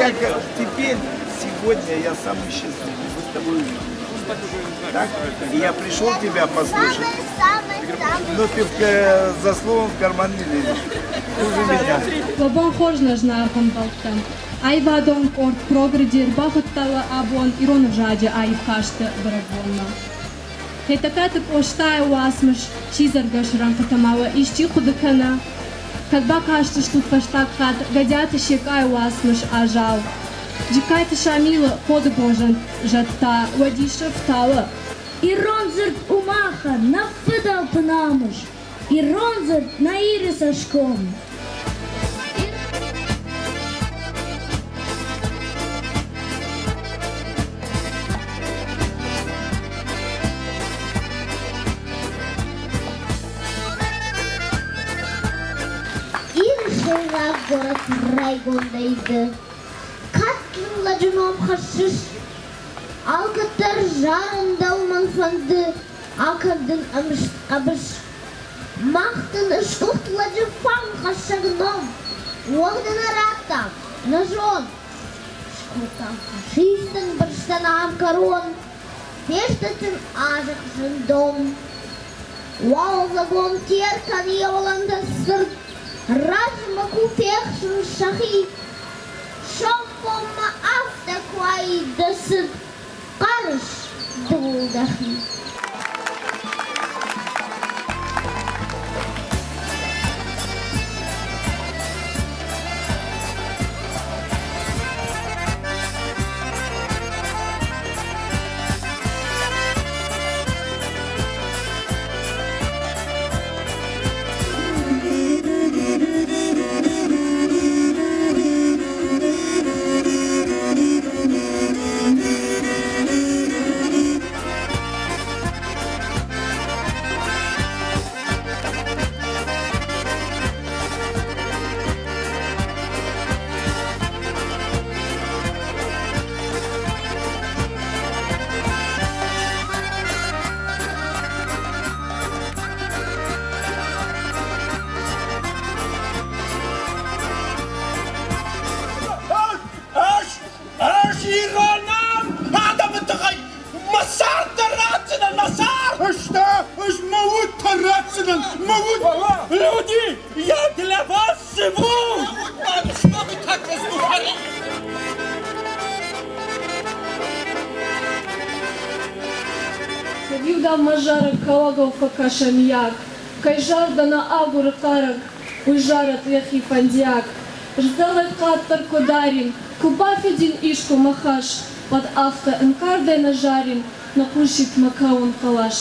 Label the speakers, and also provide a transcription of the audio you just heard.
Speaker 1: Я теперь, сегодня я самый счастливый. Мы с тобой Так? И я пришел тебя послушать. Но ты за словом в карман не лезешь. Хуже меня.
Speaker 2: Уӕ бон хорз нӕ зынаргъ ӕмбӕлттӕ! Аивадон къорд Прогреди ӕрбахуыдта уӕ абон ирон ӕвзаджы аив касты бӕрӕгбонмӕ. Хетӕгкаты Къостайы уацмыс Сидзӕргӕс рӕнхъытӕ ма уӕ исчи хъуыды кӕна? Кӕд бакастыстут фӕстаг хатт Гӕдиаты Секъайы уацмыс Азау? Джыккайты Шамилы Хъодыгон зӕд та уӕ дисы фтауы?
Speaker 3: Ирон дзырд у махӕн нӕ фыдӕлты намыс, Ирон дзырд нӕ Иры цӕсгом. Иры сӕйраг горӕт райгондӕй ды кадджын лӕджы ном хӕссыс. Алкӕддӕр зарын дӕу мӕн фӕнды, акӕн дын ӕмхъӕбыс. Мах дын ысгуыхт лӕджы фарнхӕссӕг ном, уӕгъды нӕ радтам, нӕ зон. Скодтам фашистӕн бырстӕн ам кӕрон, фесты сын азых зындон. Уалдзыгон Теркӕн йӕ уылӕнтӕ цырд размӕ ку фехсынц сӕхи. Сомбонмӕ афтӕ куы уаид дӕ цыд, хъӕрыс дыууыл дӕхи.
Speaker 4: Ӕз, ӕз иронау адӕмы тыххӕй мӕ цард дӕр ратдзынӕн, мӕ цард! Ӕз та, ӕз мӕ уд дӕр ратдзынӕн, мӕ уд! Люди, я для вас живу! Что вы так раздухарились?
Speaker 2: Иу дам мӕ зарӕг кӕуӕгау фӕкӕса мийаг, Кӕй зӕрдӕ нӕ агуры хъарӕг, уый зарӕд йӕхи фӕндиаг. Зӕлӕг къаддӕр куы дарин, куы бафидин искуы мӕ хӕс, Уӕд афтӕ ӕнкъардӕй нӕ зарин, нӕ хъусид мӕ кӕуын хъӕлӕс.